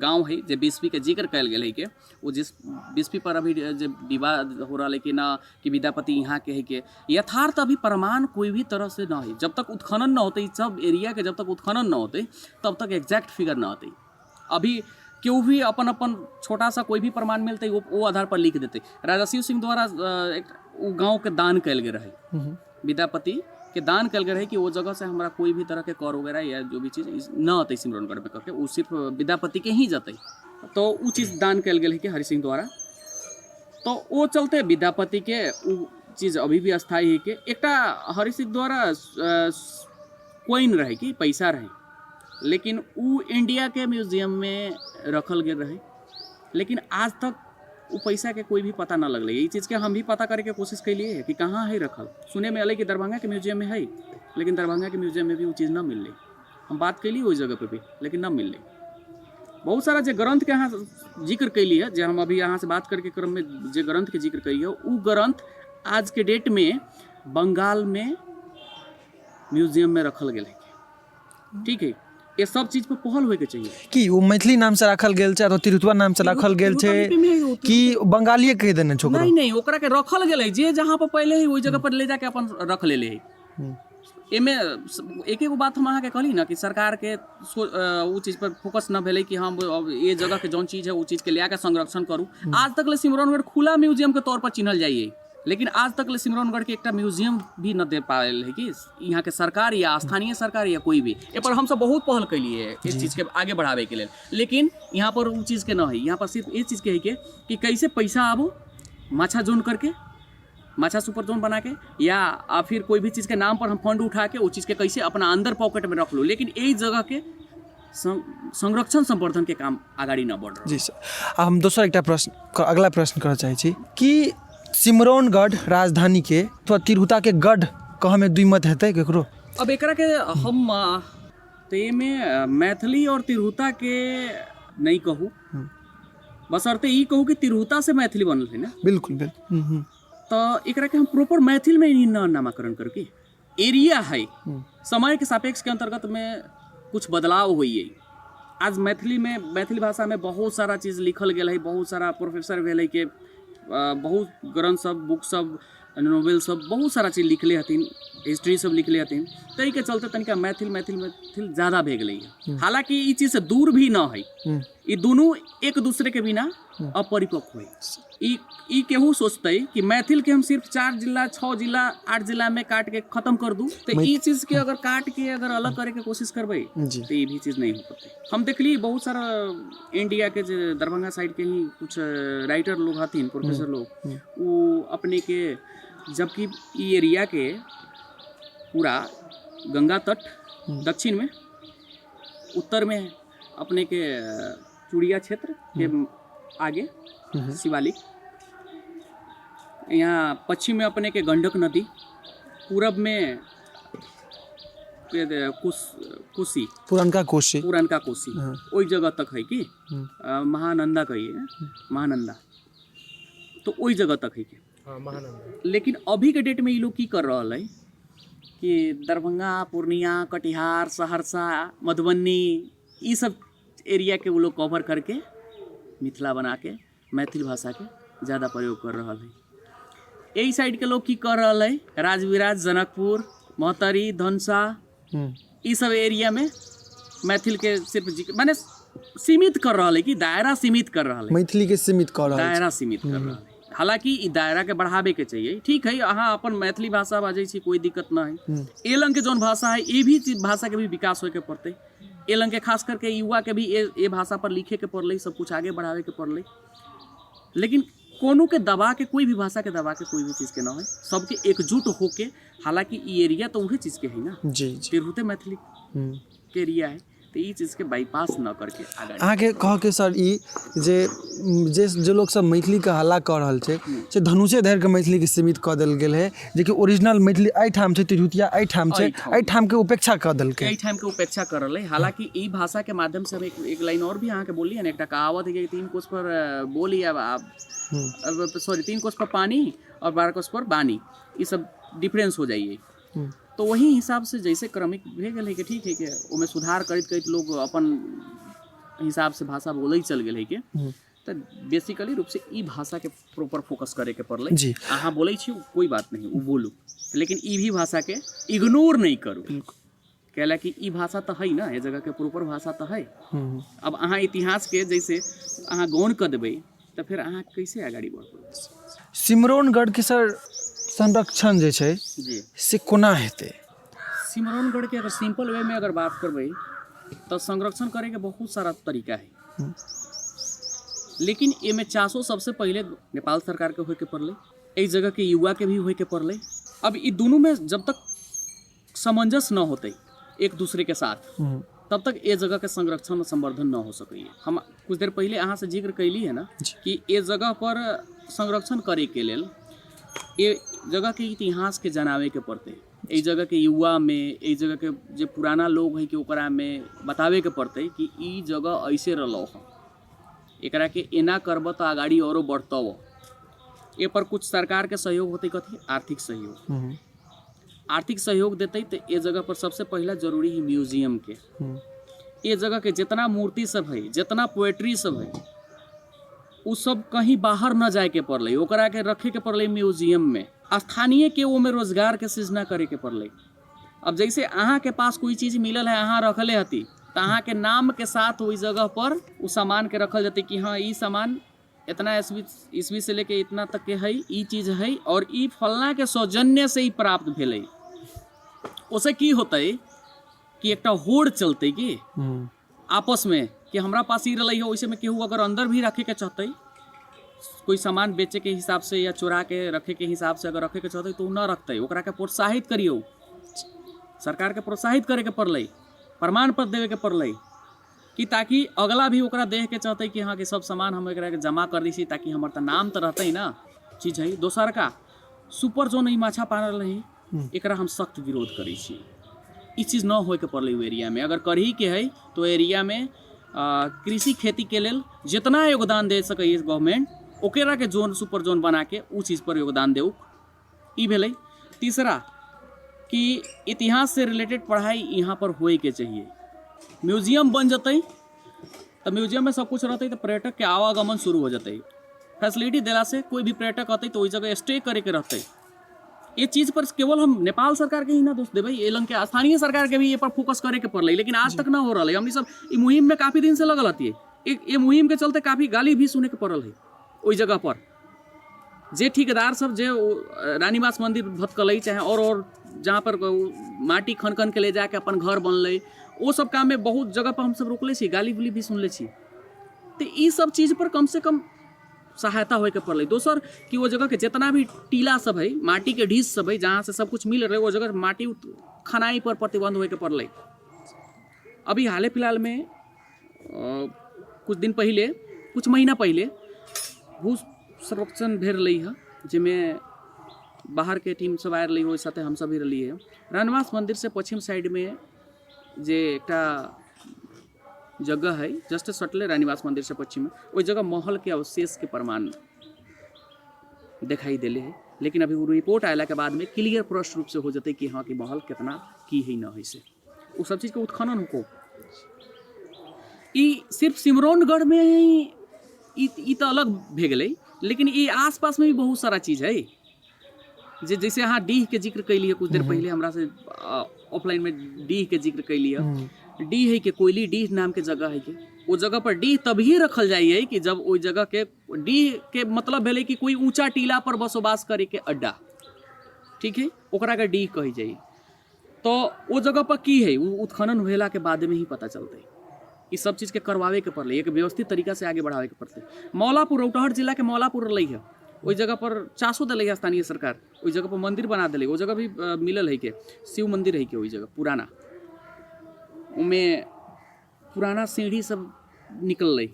गाँव है जे बिस्फीके जिक्र कयल गेल है के, ओ जिस बिस्फी पर अभी जे विवाद हो रहल है कि ना कि विद्यापति यहाँ के है के, यथार्थ अभी प्रमाण कोई भी तरह से न है। जब तक उत्खनन न होते, सब एरिया के जब तक उत्खनन न होते तब तक एग्जैक्ट फिगर न होते। अभी केओ भी अपन अपन छोटा सा कोई भी प्रमाण मिलते वो आधार पर लिख देते। राजा शिव सिंह द्वारा एक ओ गाँव के दान कयल गेल रहे, विद्यापति के दान कयल गेल रहे कि वो जगह से हमरा कोई भी तरह के कर वगैरह या जो भी चीज न अतै सिमरौनगढ़ में करके, वो सिर्फ विद्यापति के ही जतै। तो उ चीज दान कयल गेल है कि हरि सिंह द्वारा। तो वो चलते विद्यापति के उ चीज अभी भी अस्थायी है के। एकटा हरि सिंह द्वारा कोइन रहे कि पैसा रहे, लेकिन उ इंडिया के म्यूजियम में रखल गेल रहे, लेकिन आज तक उ पैसा के कोई भी पता न लगलै। ई चीज़ के हम भी पता करे के कोशिश कैलिए कि कहाँ है रखल। सुने में अलै कि दरभंगा के म्यूजियम में है, लेकिन दरभंगा के म्यूजियम में भी उ चीज़ न मिललै। हम बात कैली ओहि जगह पे भी, लेकिन न मिललै। बहुत सारा जे ग्रंथ के अहाँ जिक्र कैली है, जे हम अभी अहाँ से बात करके क्रम में जे ग्रंथ के जिक्र कैली है, उ ग्रंथ आज के डेट में बंगाल में म्यूजियम में रखल गेल है। ठीक है, ये सब चीज पर पहल होइके चाहिए। की ओ मैथिली नाम से राखल गेल छै अथवा तिरहुतवा नाम से राखल गेल छै तिरहुता लिपि में ओ कि बंगालिये कहि देने छै ओकरा? नहीं नहीं, ओकरा के रखल गेलै, जे जहाँ पर पहले है ओहि जगह पर ले जाके अपन रख लेले है। एमे एक एगो बात हम अहाँके कहली ना कि सरकार के उ चीज पर फोकस न भेलै कि हम अब ये जगह के जौन चीज है उ चीज के ले के संरक्षण करू। आज तक ले सिमरौनगढ़ खुला म्यूजियम के तौर पर चिन्हल जाइए, लेकिन आज तक ले सिमरौनगढ़ के एकटा म्यूजियम भी न दे पायल है कि यहाँ के सरकार या स्थानीय सरकार या कोई भी। ए पर हमसब बहुत पहल कैलिए है इस चीज़ के आगे बढ़ावे के लेल, लेकिन यहाँ पर उ चीज़ के न है। यहाँ पर सिर्फ ये चीज़ के है कि कैसे पैसा आबो माछा जोन करके, माछा सुपर जोन बना के, या फिर कोई भी चीज़ के नाम पर हम फंड उठा के वो चीज़ के कैसे अपना अंदर पॉकेट में रख लूँ, लेकिन यही जगह के संरक्षण संवर्धन के काम अगाडि न बढ़ रहल। जी सर, आ हम दोसर एकटा प्रश्न अगला प्रश्न करऽ चाहै छी कि सिमरौनगढ़ राजधानीके अथवा तिरहुताके गढ़ कहऽमे द्विमत हेतै ककरो? अब एकरा के हम तऽ एहिमे मैथिली और तिरहुता के नहीं कहू, बशर्ते ई कहू कि तिरहुता से मैथिली बनल है ना। बिल्कुल बिल्कुल। तऽ एकरा के हम प्रॉपर मैथिल में ही न नामाकरण करके एरिया है, समय के सापेक्ष के अंतर्गत में कुछ बदलाव हुई है। आज मैथिली में, मैथिली भाषा में बहुत सारा चीज़ लिखल गेल है, बहुत सारा प्रोफेसर भेल है के बहुत ग्रंथ सब, बुक सब नोवेल सब बहुत सारा चीज लिखले हथिन, हिस्ट्री सब लिखले हथिन। ताहिके चलते तनिका मैथिल मैथिल मैथिल ज़्यादा भए गेलै। हालाँकि ई चीजसँ दूर भी न है, ई दुनू एक दूसरे के बिना अपरिपक्व है। ई ई केहू सोचतै कि मैथिल के हम सिर्फ 4 जिला 6 जिला 8 जिला में काट के खत्म कर दू, तो ई चीज के अगर काट के अगर अलग करे के कोशिश करबै तो ई भी चीज नहीं हो पते। हम देखली बहुत सारा इंडिया के जे दरभंगा साइड के ही कुछ राइटर लोग हथिन, प्रोफेसर लोग, वो अपने के जबकि ई एरिया के पूरा गंगा तट दक्षिण में, उत्तर में अपने के चूड़िया क्षेत्र के आगे शिवालिक, यहाँ पश्चिम में अपने के गंडक नदी, पूरब में कोसी, पुरनका कोसी, पुरनका कोसी ओहि जगह तक है कि महानंदा कहिए, महानंदा तो ओहि जगह तक है कि। लेकिन अभी के डेट में ये लोग की कर रहा है कि दरभंगा, पूर्णिया, कटिहार, सहरसा, मधुबनी, ये सब एरिया के वो लोग कवर करके मिथिला बना के मैथिल भाषा के ज़्यादा प्रयोग कर रहा है। यही साइड के लोग की कर रहा है, राजविराज, जनकपुर, महोत्तरी, धनसा, ये सब एरिया में मैथिल के सिर्फ माने सीमित कर रहा है कि दायरा सीमित कर रहा है, मैथिली के सीमित कर रहा है, दायरा सीमित कर रहा है। हालांकि ई दायरा के बढ़ावे के चाहिए, ठीक है, अहाँ अपन मैथिली भाषा बाजै छी कोई दिक्कत न है। ए लंग के जौन भाषा है ये भी भाषा के भी विकास होए के पड़तै। ए लंग के खास करके युवा के भी ए भाषा पर लिखे के पड़लै, सब कुछ आगे बढ़ावे के पड़लै। लेकिन कोनो के दबा के, कोई भी भाषा के दबा के कोई भी चीज़ के न है, सबके एकजुट होके। हालांकि ई एरिया तो वही चीज़ के है ना, जी जी, तिरहुते मैथिली के एरिया है, तो ई चीज़ के बाईपास न करके आगे। अहाँके कहके सर ई जे जे जे लोग सब मैथिली के हल्ला कऽ रहल छै से धनुषे धरि के मैथिली के सीमित कऽ देल गेल है, जेकि ओरिजिनल मैथिली एहिठाम छै, तिरहुतिया एहिठाम छै, एहिठाम के उपेक्षा कऽ देलकै, एहिठाम के उपेक्षा कर रहलै। हालांकि ई भाषा के माध्यम से हम एक लाइन और भी अहाँके बोललियै ने, एकटा कहावत है कि 3 कोस पर बोली, अब सॉरी 3 कोस पर पानी और 12 कोस पर बानी, ई सब डिफरेंस हो जाइए। तो वही हिसाब से जैसे क्रमिक भे गेल है कि ठीक है कि ओमे सुधार करैत करैत लोग अपन हिसाब से भाषा बोलै चल गेल है कि, तो बेसिकली रूप से ई भाषा के प्रॉपर फोकस करे के पड़लै। जी, अहाँ बोलै छी कोई बात नहीं, वो बोलू, लेकिन ई भी भाषा के इग्नोर नहीं करू, कहला कि ई भाषा तो है ना, ये जगह के प्रॉपर भाषा तो है। अब अहाँ इतिहास के जैसे अहाँ गौण कऽ देबै तऽ फेर अहाँ कैसे अगाडि बढ़बै। सिमरौनगढ़ के सर संरक्षण जे छै जी से कोना हेतै? सिमरौनगढ़ के अगर सिंपल वे में अगर बात करबै तऽ संरक्षण करे के बहुत सारा तरीका है, लेकिन एमे चासो सबसे पहले नेपाल सरकार के होय के पड़लै, एहि जगह के युवा के भी होय के पड़लै। अब ई दुनू में जब तक सामंजस्य न होतै एक दूसरे के साथ, तब तक ए जगह के संरक्षण और संवर्धन न हो सकैए। हम कुछ देर पहले अहाँ से जिक्र कैली है ना कि ए जगह पर संरक्षण करे के लेल ए जगह के इतिहास के जनावे के पड़तै, एहि जगह के युवा में, एहि जगह के जे पुराना लोग है कि ओकरा में बतावे के पड़तै कि ई जगह ऐसे रहलौ हँ, एकरा के एना करब तऽ अगाडि औरो बढ़तौ। ए पर कुछ सरकार के सहयोग होतै, कथी आर्थिक सहयोग, आर्थिक सहयोग देतै तऽ ए जगह पर सबसे पहिला जरूरी है म्यूजियम के। ए जगह के जितना मूर्ति सब है, जितना पोएट्री सब है, उ सब कहीं बाहर न जाए के पड़लै, ओकरा के रखे के पड़लै म्यूजियम में, स्थानीय के ओमे रोजगार के सृजना करे के पड़लै। अब जैसे अहाँ के पास कोई चीज मिलल है, अहाँ रखले हती, तऽ अहाँ के नाम के साथ ओहि जगह पर उ सामान के रखल जतै कि हाँ ई सामान इतना ईस्वी से लेके इतना तक के है, ई चीज है और ई फलना के सौजन्य से ई प्राप्त भेलै। ओसे की होतै कि एकटा होड़ चलतै कि आपस में कि हमरा पास ई रहलै है, ओइसे में केहू अगर अंदर भी रखे के चाहतै, कोई सामान बेचे के हिसाब से या चोरा के रखे के हिसाब से अगर रखे के चाहतै तो उ न रखतै। ओकरा के प्रोत्साहित करियौ, सरकार के प्रोत्साहित करे के पड़लै, प्रमाण पत्र देवे के पड़लै कि ताकि अगला भी ओकरा देख के चाहतै कि हाँ कि सब सामान हम एकरा के जमा कर दै छी ताकि हमर तऽ नाम तऽ रहतै ना चीज है। दोसर का सुपर जोन ई माछा पारल रही, एकरा हम सख्त विरोध करै छी। ई चीज न होइके पड़लै ओहि एरियामे। अगर करही के है तो एरियामे कृषि खेती के लेल जितना योगदान दे सकैए गवर्नमेंट, ओकरा के जोन सुपर जोन बना के उ चीज पर योगदान देऊ, ई भेलै। तीसरा कि इतिहास से रिलेटेड पढ़ाई यहाँ पर होए के चाहिए। म्यूजियम बन जतै तऽ म्यूजियम में सब कुछ रहतै तऽ पर्यटक के आवागमन शुरू हो जतै। फैसिलिटी देला से कोई भी पर्यटक अतै तऽ ओहि जगह स्टे करे के रहतै, ये चीज पर केवल हम नेपाल सरकार के ही ना दोष देबै, ए लंग के स्थानीय सरकार के भी ये पर फोकस करे के पड़लै, लेकिन आज तक ना हो रहलै। हमनी सब ई मुहिम में काफी दिन से लगल हतियै। एक ये मुहिम के चलते काफी गाली भी सुने के पड़ल है ओहि जगह पर। जे ठेकेदार सब जे रानीवास मंदिर भटकलै, चाहे और जहाँ पर माटी खन खन के ले जाके अपन घर बनलै, ओ सब काम में बहुत जगह पर हमसब रोकले छी, गाली गुली भी सुनले छी। तऽ ई सब चीज पर कम से कम सहायता होइके पड़लै। दोसर कि ओ जगहके जितना भी टीला सब है, माटीके ढीस सब है, जहाँ से सब कुछ मिल रहलै, ओ जगह माटी खनाई पर प्रतिबंध होइके पड़लै। अभी हाले फिलहालमे कुछ दिन पहिले, कुछ महीना पहिले भू सर्वेक्षण भेल रहलै हँ, जाहिमे बाहरके टीम सब आयल रहलै, ओहि साथे हमसब भी रहलियै हँ। रानवास मन्दिरसँ पश्चिम साइडमे जे एकटा जगह है, जस्ट सटले रानीवास मन्दिरसँ पश्चिममे, ओहि जगह महलके अवशेषके प्रमाण देखाई देले है। लेकिन अभी ओ रिपोर्ट आयलाके बादमे क्लियर स्पष्ट रूपसँ हो जेतै कि हँ कि महल केतना की है न है, से ओ सब चीजके उत्खनन होको। ई सिर्फ सिमरौनगढ़मे ही ई तऽ अलग भए गेलै, लेकिन ई आसपासमे भी बहुत सारा चीज है। जे जैसे अहाँ डीहके जिक्र कैलियै कुछ देर पहिले, हमरा से ऑफलाइनमे डीहके जिक्र कैलियै। डीह है के कोयली डीह नामके जगह है के, ओ जगह पर डीह तभी रखल जाइ है कि जब ओहि जगहके डीह के मतलब भेलै कि कोई ऊंचा टीला पर बसोबास करैके अड्डा, ठीक है, ओकरा के डीह कहै जाइ। तो ओ जगह पर की है, ओ उत्खनन भेलाके बादमे ही पता चलतै। ई सब चीजके करवाबेके पड़लै, एक व्यवस्थित तरीका से आगे बढ़ाबेके पड़तै। मौलापुर, रौतहट जिलाके मौलापुर रहलै है, ओहि जगह पर चासो देलै है स्थानीय सरकार, ओहि जगह पर मंदिर बना देलै। ओ जगह भी मिलल है के शिव मंदिर है के ओहि जगह पुराना, ओमे पुराना सीढ़ी सब निकललै,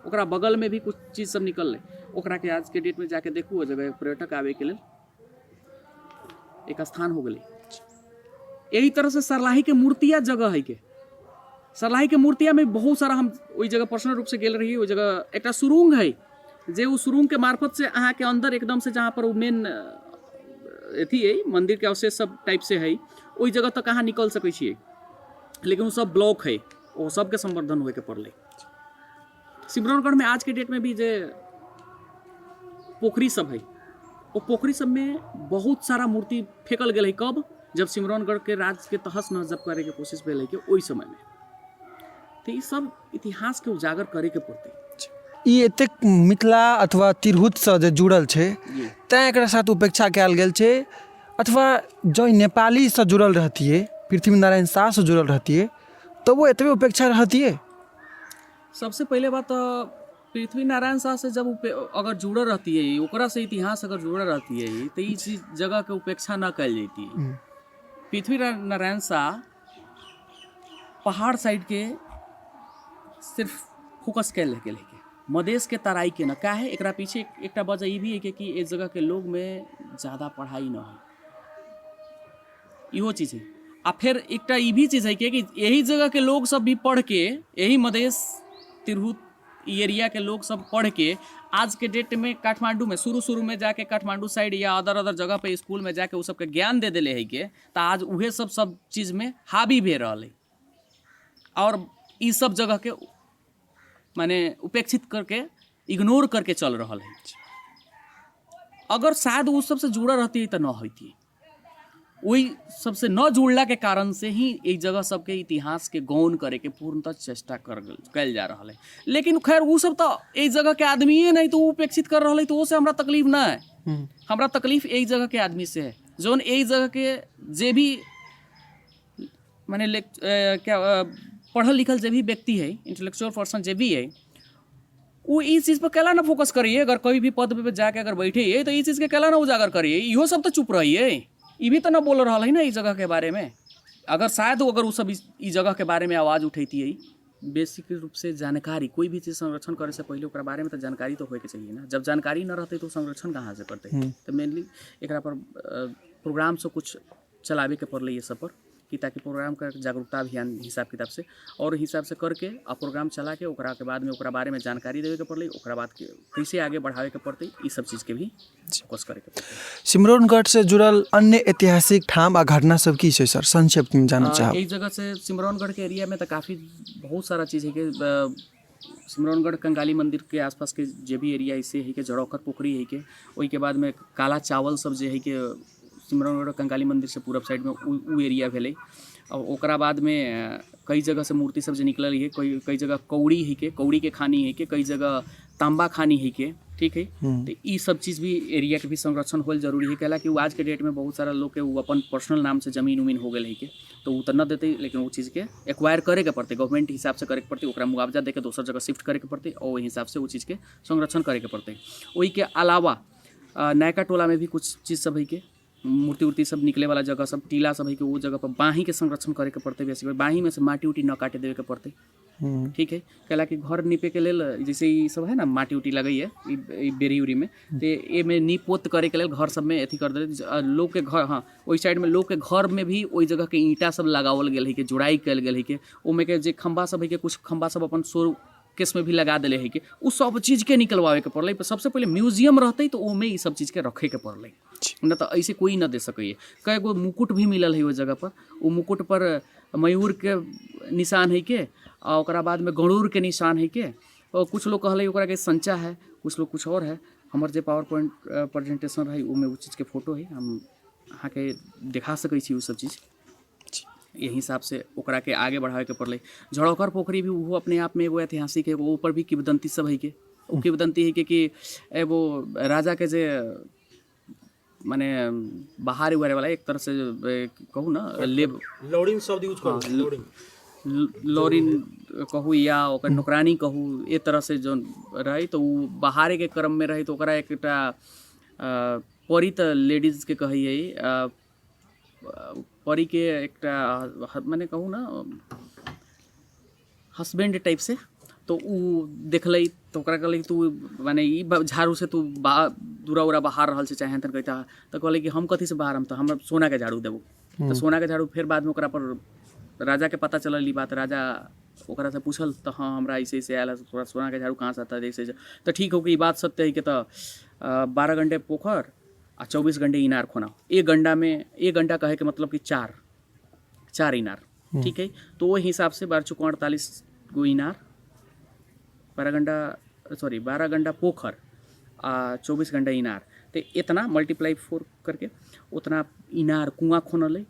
ओकरा बगलमे भी कुछ चीज सब निकललै। ओकरा के आज के डेट में जाके देखू, ओ जगह पर्यटक आबे के लेल एक स्थान हो गेलै। एही तरह से सरलाही के मूर्तिया जगह है के, सरलाही के मूर्तिया में बहुत सारा, हम ओहि जगह पर्सनल रूप से गेल रहियै। ओहि जगह एकटा सुरुंग है, जे ओ सुरुंग के मार्फत से अहाँके अंदर एकदम से जहाँ पर ओ मेन अथी है, मंदिर के अवशेष सब टाइप से है, ओहि जगह तक अहाँ निकल सकै छियै। लेकिन ओ सब ब्लॉक है, ओ सबके संवर्धन होइके पड़लै। सिमरौनगढ़ में आज के डेट में भी जे पोखरी सब है, ओ पोखरी सब में बहुत सारा मूर्ति फेंकल गेल है। कब? जब सिमरौनगढ़ के राज के तहस नहस जब करे के कोशिश भेल है के ओहि समय में। तो ई सब इतिहास के उजागर करे के पड़तै। ई एतेक मिथिला अथवा तिरहुतसँ जे जुड़ल छै तैँ एकरा साथ उपेक्षा कयल गेल छै, अथवा जँ ई नेपालीसँ जुड़ल रहतियै, पृथ्वी नारायण शाहसँ जुड़ल रहतियै, तऽ ओ एतबे उपेक्षा रहतियै? सबसे पहले बात तऽ पृथ्वी नारायण शाह से जब अगर जुड़ल रहती है, ओकरा से इतिहास अगर जुड़ल रहती है, तो ई चीज जगह के उपेक्षा न कयल जैती। पृथ्वी नारायण शाह पहाड़ साइड के सिर्फ फोकस कयल गेल है, मधेश के तराई के न। काहे? एकरा पीछे एकटा वजह ई भी है कि इस जगह के लोग में ज़्यादा पढ़ाई न है, इहो चीज है। आ फेर एकटा ई भी चीज है कि यही जगह के लोग सब भी पढ़ के, यही मधेश तिरहुत ई एरिया के लोग सब पढ़ के आज के डेट में काठमांडू में शुरू शुरू में जाके काठमांडू साइड या अदर अदर जगह पे स्कूल में जाके उ सबके ज्ञान दे देले है के, तऽ आज उहे सब सब चीज में हावी भे रहल है और ई सब जगह के माने उपेक्षित करके, इग्नोर करके चल रहल है। अगर शायद उ सबसे जुड़ल रहती तऽ न होती। ओहि सबसे न जुड़ला के कारण से ही एक जगह सबके इतिहास के गौण करे के पूर्णतः चेष्टा कर कयल जा रहल है। लेकिन खैर उ सब तऽ एहि जगह के आदमीये नहीं, तो उ उपेक्षित कर रहल है, तो ओ से हमरा तकलीफ न है। हमरा तकलीफ एहि जगह के आदमी से है, जौन एहि जगह के जे भी माने क्या पढ़ल लिखल जे भी व्यक्ति है, इंटेलेक्चुअल पर्सन जे भी है, वो ई चीज़ पर कैला ना फोकस करिए। अगर कोई भी पद पे जाके अगर बैठे है तो ई चीज़ के कैला ना उजागर करिए। इहो सब तो चुप रहिए, ई भी तो ना बोल रहा है ना ई जगह के बारे में। अगर शायद अगर वो सब ई जगह के बारे में आवाज़ उठैती है, बेसिक रूप से जानकारी, कोई भी चीज़ संरक्षण करे से पहले ओकरा बारे में तो जानकारी तो होइके चाहिए ना। जब जानकारी न रहतै तो संरक्षण कहाँ से करतै? तो मेनली एकरा पर प्रोग्राम सब कुछ चलाबे के पड़लै ये सब पर, कि ताकि प्रोग्राम कर जागरूकता अभियान हिसाब किताब से और हिसाब से करके आ प्रोग्राम चला के ओकरा के बाद में ओकरा बारे में जानकारी देवे के पड़लै, ओकरा बाद के कैसे आगे बढ़ावे के पड़तै, ई सब चीज़ के भी फोकस करे के पड़तै। सिमरौनगढ़ से जुड़ल अन्य ऐतिहासिक ठाम आ घटना सब की छै सर, संक्षेप में जानऽ चाहब। एक जगह से सिमरौनगढ़ के एरिया में तो काफ़ी बहुत सारा चीज़ है कि सिमरौनगढ़ कंगाली मंदिर के आसपास के जे भी एरिया ऐसे है के जड़ौखर पोखरी है के, ओहिके बाद में काला चावल सब जे है के सिमरौनगढ़ कंकाली मन्दिर से पूरब साइडमे ओ एरिया भेलै। आओर ओकरा बादमे कई जगह से मूर्ति सब जे निकलल है, कई कई जगह कौड़ी है के, कौड़ीके खानी है के, कई जगह तांबा खानी है के, ठीक है। तो ई सब चीज़ भी एरिया के भी संरक्षण होल जरूरी है, कैला कि आज के डेट में बहुत सारा लोग के वो अपन पर्सनल नाम से जमीन उमीन हो गेल है के, तो वो तो न देते, लेकिन वो चीज़ के एक्वायर करे के पड़तै, गवर्नमेंट हिसाब से करे के पड़तै, ओकरा मुआवजा दे के दोसर जगह शिफ्ट करे के पड़तै, और ओहि हिसाब से ओ चीज़ के संरक्षण करे के पड़तै। ओहिके अलावा नयका टोला में भी कुछ चीज़ सब है के, मूर्ति उर्ति सब निकले वाला जगह सब, टीला सब है कि वो जगह पर बाही के संरक्षण करे के पड़तै। बेसी बाही में से माटी उटी न काटे देवे के पड़तै, ठीक है, कैला कि घर नीपे के लेल जैसे ई सब है ना, माटी उटी लगैए ई बेरी उरी में, तो एमे नीप पोत करे के लेल घर सब में अथी कर देले लोग के घर। हाँ, ओहि साइड में लोग के घर में भी ओहि जगह के ईंटा सब लगावल गेल है के, जोड़ाई कयल गेल है के, ओमे के जे खम्भा सब है के, कुछ खम्भा सब अपन शो केस में भी लगा देले है के, उ सब चीज़ के निकलवावे के पड़लै। सबसे पहिले म्यूजियम रहतै तऽ ओमे ई सब चीज़ के रखे के पड़लै, न तऽ ऐसे कोई न दे सकैए। कए गो मुकुट भी मिलल है ओहि जगह पर, ओ मुकुट पर मयूर के निशान है के, आ ओकरा बाद में गरुड़ के निशान है के, और कुछ लोग कहलै ओकरा के संचा है, कुछ लोग कुछ और है। हमर जे पावर पॉइंट प्रेजेंटेशन रहै ओहिमे ओ चीज़के फोटो है, हम अहाँके देखा सकै छी ओ सब चीज। एहि हिसाबसँ ओकराके आगे बढ़ाबैके पड़लै। झड़ौकर पोखरि भी ओहो अपने आपमे एगो ऐतिहासिक है, ओहूपर भी किंवदन्ती सब है के, ओ किंवदन्ती है के कि एगो राजाके जे मने बाहर उबारे वाला एक तरह से कहू ना लेब लौरिन शब्द यूज करू, लौरिन लौरिन कहू या ओकर नौकरानी कहू, एक तरह से जौन रहै तऽ ओ बहारेके क्रममे रहै, तऽ ओकरा एकटा परी तऽ लेडीजके कहैए, परीके एकटा मने कहू ने हसबैंड टाइपसँ, तऽ ओ देखलै तऽ ओकरा कहलै तू मने ई झाड़ूसँ तू दूरा उरा बहार रहल छै चाहे हेन तेन कहिता, तऽ कहलै कि हम कथीसँ बहारम, तऽ हमरा सोनाके झाड़ू देबू। तऽ सोनाके झाड़ू फेर बादमे ओकरा पर राजाके पता चलल ई बात, राजा ओकरासँ पूछल तऽ हँ हमरा ऐसे ऐसे आयल है, तोरा सोनाके झाड़ू कहाँसँ आता है, ऐसे ऐसे, तऽ ठीक हो कि ई बात सत्य है कि तऽ 12 घंटे पोखर आ 24 घंटे इनार खोनाओ, एक घंटा में एक घंटा कहे के मतलब कि चार चार इनार, ठीक है। तो ओहि हिसाब से 12 चौका 48 गो इनार, 12 घंटा सॉरी 12 घंटा पोखर आ 24 घंटा इनार, तो इतना मल्टीप्लाई 4 करके उतना इनार कुआँ खोनलै,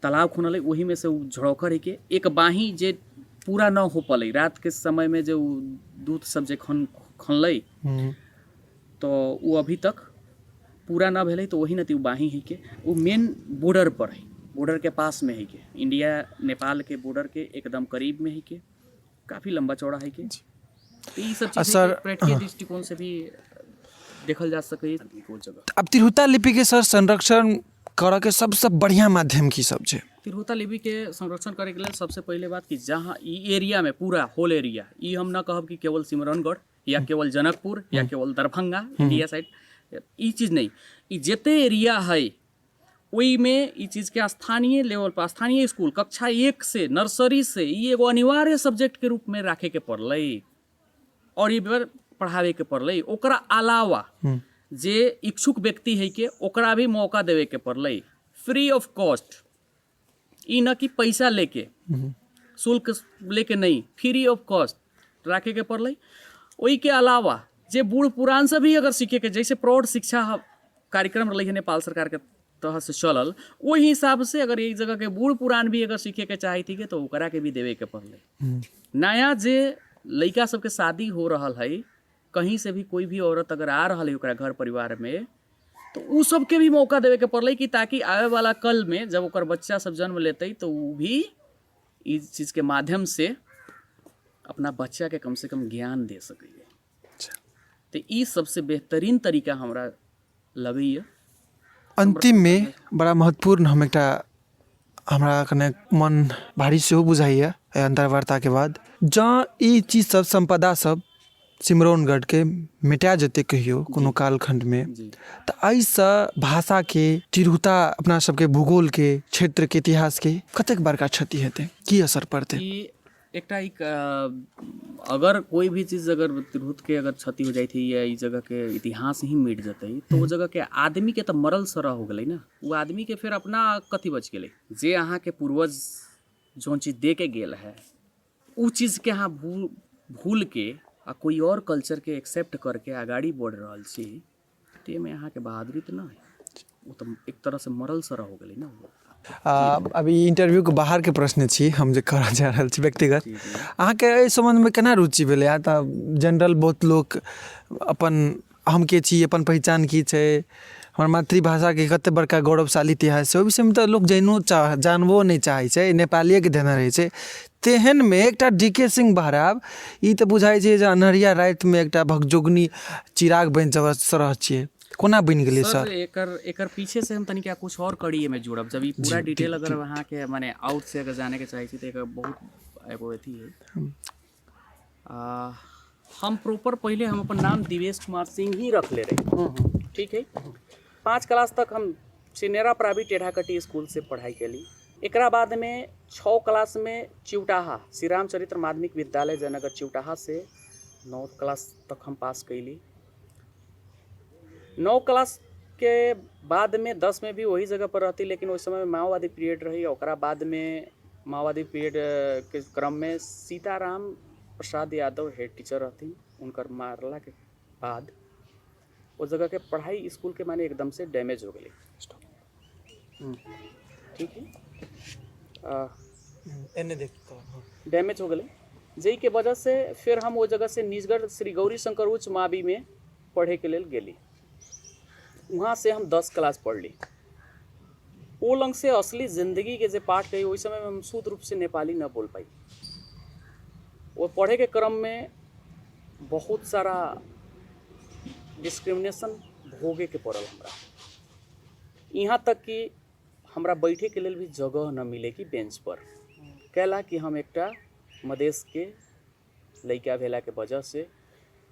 तालाब खोनलै, ओहिमे से ओ झड़ौखर है के एक बाही जे पूरा न हो पलै रात के समय में, जे ओ दूध सब जे खनलै तो ओ अभी तक पूरा न भेलै, तो वही न ओ बाही है के, ओ मेन बॉर्डर पर है, बॉर्डर के पास में है के, इंडिया नेपाल के बॉर्डर के एकदम करीब में है के, काफ़ी लंबा चौड़ा है के। तो ई सब चीज सर, पर्यटकीय दृष्टिकोण से भी देखल जा सकै ओ जगह। अब तिरहुता लिपि के सर संरक्षण करऽ के सबसँ बढ़िआँ माध्यम की सब छै? तिरहुता लिपि के संरक्षण करे के लेल सबसे पहिले बात कि जहाँ ई एरिया में पूरा होल एरिया, ई हम न कहब कि केवल सिमरौनगढ़ या केवल जनकपुर या केवल दरभंगा इंडिया साइड, ई चीज नहीं, ई जते एरिया है ओहिमे ई चीजके स्थानीय लेवल पर स्थानीय स्कूल कक्षा 1 से नर्सरी से ई एगो अनिवार्य सब्जेक्ट के रूप में राखे के पड़लै और ई बेर पढ़ावे के पड़लै। ओकरा अलावा जे इच्छुक व्यक्ति है के ओकरा भी मौका देवे के पड़लै फ्री ऑफ कॉस्ट, ई न कि पैसा लेके शुल्क लेके नहीं, फ्री ऑफ कॉस्ट राखे के पड़लै। ओहिके अलावा जे बूढ़ पुरान से भी अगर सीखे के, जैसे प्रौढ़ शिक्षा कार्यक्रम रहलै है नेपाल सरकार के तहत से चलल, ओहि हिसाब से अगर एक जगह के बूढ़ पुरान भी अगर सीखे के चाहै थी तो ओकरा के भी देवे के पड़लै। नया जे लड़का सबके शादी हो रहल है, कहीं से भी कोई भी औरत अगर आ रहल है ओकरा घर परिवार में, तो उ सबके भी मौका देवे के पड़लै कि ताकि आवे वाला कल में जब ओकर बच्चा सब जन्म लेतै तो उ भी ई चीज के माध्यम से अपना बच्चा के कम से कम ज्ञान दे सकैए। तो ई सबसे बेहतरीन तरीका हमरा लगैए। अंतिममे बड़ा महत्वपूर्ण हम एकटा हमरा कने मन भारी सेहो बुझाइए एहि अन्तर्वार्ताके बाद, जँ ई चीज सब सम्पदा सब सिमरौनगढ़के मिटा जेतै कहियो कोनो कालखण्डमे तऽ एहिसँ भाषाके तिरहुता अपना सबके भूगोलके क्षेत्रके इतिहासके कतेक बड़का क्षति हेतै, की असर पड़तै? ई एकटा एक अगर कोई भी चीज अगर तिरहुत के अगर क्षति हो जाइत है या ई जगह के इतिहास ही मिट जेतै तो ओ जगह के आदमी के तऽ मरल सरह हो गेलै ने, ओ आदमी के फेर अपना कथी बचि गेलै? जे अहाँके पूर्वज जौन चीज दे के गेल है उ चीज के अहाँ भूल के आ कोई और कल्चर के एक्सेप्ट करके अगाड़ी बढ़ रहल छी, ताहिमे अहाँके बहादुरी तऽ नहि। ओ तऽ एक तरहसँ मरल सरह हो गेलै ने ओ। अभी इंटरव्यूके बाहरके प्रश्न छी हम जे करऽ जा रहल छी व्यक्तिगत। अहाँके एहि सम्बन्धमे केना रुचि भेलै? अहाँ तऽ जनरल बहुत लोक अपन हम के छी, अपन पहिचान की छै, हमर मातृभाषाके कतेक बड़का गौरवशाली इतिहास छै, ओहि विषयमे तऽ लोक जानिओ चाह जानबो नहि चाहै छै, नेपालिएके धेने रहै छै। तेहनमे एकटा डी के सिंह बहरायब ई तऽ बुझाइ छै जे अन्हरिया रातिमे एकटा भगजोगनी चिराग बनि सरह छियै। कोना बनि गेलै सर? सर, एकर एकर पीछे से हम तनिका कुछ और कड़ी एहिमे जुड़ब। जब ई पूरा डिटेल अगर अहाँके माने आउट से अगर जाने के चाहै छी तऽ एकर बहुत एगो अथी है। हम प्रॉपर पहले हम अपन नाम दिवेश कुमार सिंह ही रख ले रही, ठीक है। 5 क्लास तक हम सिनेरा प्राइवेट टेढ़ाकटी स्कूल से पढ़ाई कैली। एकरा बाद में 6 क्लास में चिउटाहा श्री रामचरित्र माध्यमिक विद्यालय जयनगर चिउटाहा से 9 क्लास तक हम पास कैली। 9 क्लास के बाद में 10 में भी वही जगह पर रहती, लेकिन उस समय में माओवादी पीरियड रही। ओकरा बाद में माओवादी पीरियड के क्रम में सीताराम प्रसाद यादव हेड टीचर रहथिन। उनकर मारला के बाद वो जगह के पढ़ाई स्कूल के माने एकदम से डैमेज हो गई, ठीक है। एने देख डैमेज हो गए, जाहि के वजह से फिर हम वो जगह से निजगढ़ श्री गौरी शंकर उच्च मावी में पढ़े के लेल गेली। वहाँ से हम 10 क्लास पढ़ली। ओ लंग से असली जिंदगी के जे पाठ रही, ओहि समय में हम शुद्ध रूप से नेपाली न बोल पाई। वो पढ़े के क्रम में बहुत सारा डिस्क्रिमिनेशन भोगे के पड़ल हमरा। यहाँ तक कि हमरा बैठे के लेल भी जगह न मिले कि बेंच पर, कैला कि हम एकटा मधेश के लड़का भेला के वजह से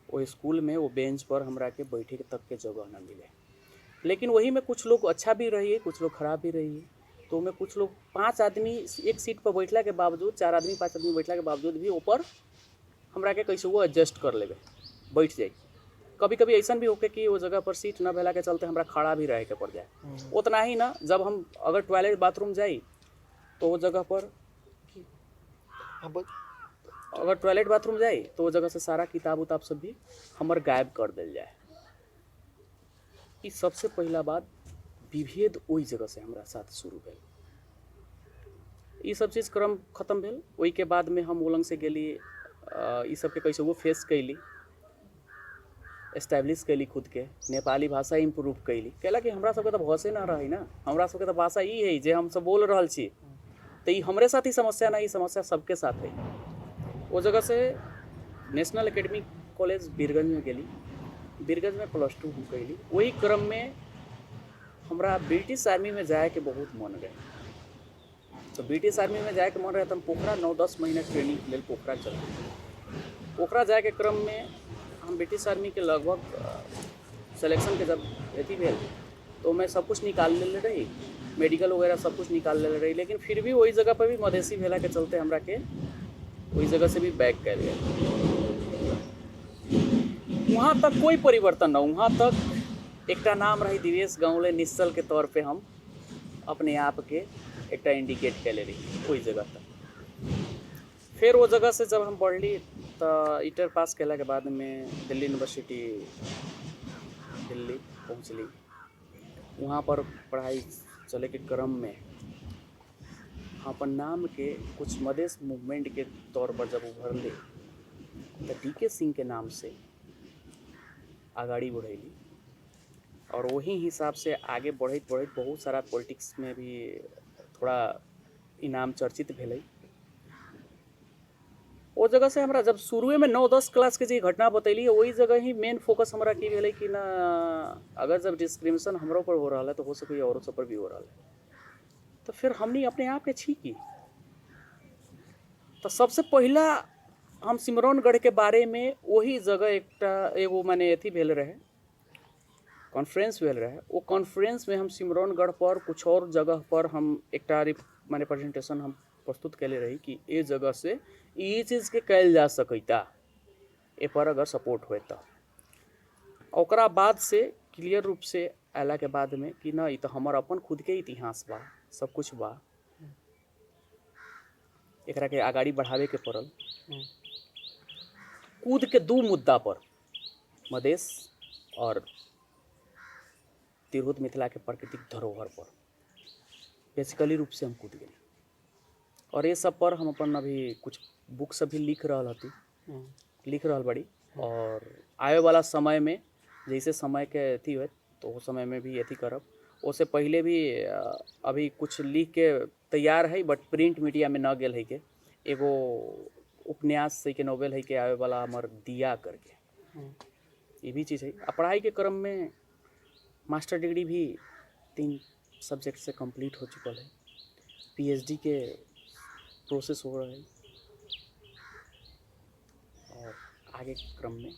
वो स्कूल में वो बेंच पर हमरा के बैठे तक के जगह न मिले। लेकिन वही में कुछ लोग अच्छा भी रहिए, कुछ लोग खराब भी रहिए। तो में कुछ लोग 5 आदमी एक सीट पर बैठला के बावजूद, 4 आदमी 5 आदमी बैठला के बावजूद भी ऊपर हमरा के कैसे वो एडजस्ट कर लेबे, बैठ जाए। कभी कभी ऐसा भी होके कि वो जगह पर सीट न भेला के चलते हमरा खड़ा भी रहे के पड़ जाए। उतना ही ना, जब हम अगर टॉयलेट बाथरूम जाई तो वो जगह पर अगर टॉयलेट बाथरूम जाई तो वो जगह से सारा किताब उताब सब भी हमर गायब कर दिल जाए। ई सबसे पहिला बात विभेद ओहि जगह से हमरा साथ शुरू भेल। ई सब चीज क्रम खत्म भेल। ओहि के बाद में हम ओलंग से गेली, ई सबके कैसे वो फेस कैली, एस्टेब्लिश कैली खुद के, नेपाली भाषा इम्प्रूव कैली। कैला कि हमरा सबके तऽ भाषे ना रही ना, हमरा सबके तऽ भाषा ई है जे हमसब बोल रहल छी, तऽ ई हमरे साथ ही समस्या ना, ई समस्या सबके साथ है। ओ जगह से नेशनल एकेडमी कॉलेज बीरगंज में गेली, बीरगंज में +2 हम कैली। ओहि क्रम में हमरा ब्रिटिश आर्मी में जायके बहुत मन रहे। तो ब्रिटिश आर्मी में जायके मन रहे तऽ हम पोखरा 9-10 महीना ट्रेनिंग के लेल पोखरा चल गेली। पोखरा जायके क्रम में हम ब्रिटिश आर्मी के लगभग सिलेक्शन के जब अथी भेल तो मैं सब कुछ निकाल लेले रही, मेडिकल वगैरह सब कुछ निकाल लेले रही, लेकिन फिर भी वही जगह पर भी मधेसी भेला के चलते हमरा के वही जगह से भी बैक कयल गेल। वहाँ तक कोई परिवर्तन न, वहाँ तक एकटा नाम रही दिवेश गाँवले निश्चल के तौर पे हम अपने आप के एकटा इंडिकेट कैले रही ओहि जगह तक। फेर वो जगह से जब हम बढ़ली तऽ इंटर पास केलाके बादमे दिल्ली यूनिवर्सिटी दिल्ली पहुँचली। वहाँ पर पढ़ाई चलैके क्रममे हम अपन नामके कुछ मधेश मूवमेंट के तौर पर जब उभरली तऽ डी के सिंह के नाम से अगाड़ी बढ़ैली और वही हिसाब से आगे बढ़ैत बढ़ैत बहुत सारा पॉलिटिक्स में भी थोड़ा इनाम चर्चित भेलै। ओ जगह से हमरा जब शुरुए में 9-10 क्लास के जे घटना बतैली, वही जगह ही मेन फोकस हमरा की भेलै कि ना अगर जब डिस्क्रिमिनेशन हमरो पर हो रहा है तो हो सके औरों सब पर भी हो रहा है, तो फिर हमनी अपने आप के छी की। तो सबसे पहिला हम सिमरौनगढ़ के बारे में वही जगह एकटा एगो माने अथी भेल रहे, कॉन्फ्रेंस भेल रहे। ओ कॉन्फ्रेंस में हम सिमरौनगढ़ पर कुछ और जगह पर हम एकटा माने प्रेजेंटेशन हम प्रस्तुत कैले रही कि ए जगह से ई चीज़ के कैल जा सकैता, ए पर अगर सपोर्ट होए तऽ। ओकरा बाद से क्लियर रूप से अयला के बाद में कि न ई तऽ हमर अपन खुद के इतिहास बा, सब कुछ बा, एकरा के अगाड़ी बढ़ावे के पड़ल। कूद के 2 मुद्दा पर, मधेश और तिरहुत मिथिलाके प्राकृतिक धरोहर पर बेसिकली रूप से हम कूद गेली। और ये सब पर हम अपन अभी कुछ बुक सब भी लिख रहल हती, लिख रहल बड़ी, और आवे वाला समय में जैसे समय के अथी होत तो वो समय में भी अथी करब। ओसे पहले भी अभी कुछ लिख के तैयार है, बट प्रिंट मीडिया में न गेल है के एगो उपन्यास है के नोवेल है के आवे वाला हमर दिया करके, ये भी चीज़ है। आ पढ़ाई के क्रम में मास्टर डिग्री भी 3 सब्जेक्ट से कंप्लीट हो चुकल है, पीएचडी के प्रोसेस हो रहा है, और आगे के क्रम में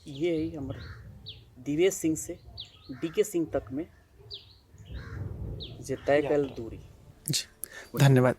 ये है हमर दिवेश सिंह से डीके सिंह तक में जे तय कल दूरी। जी धन्यवाद।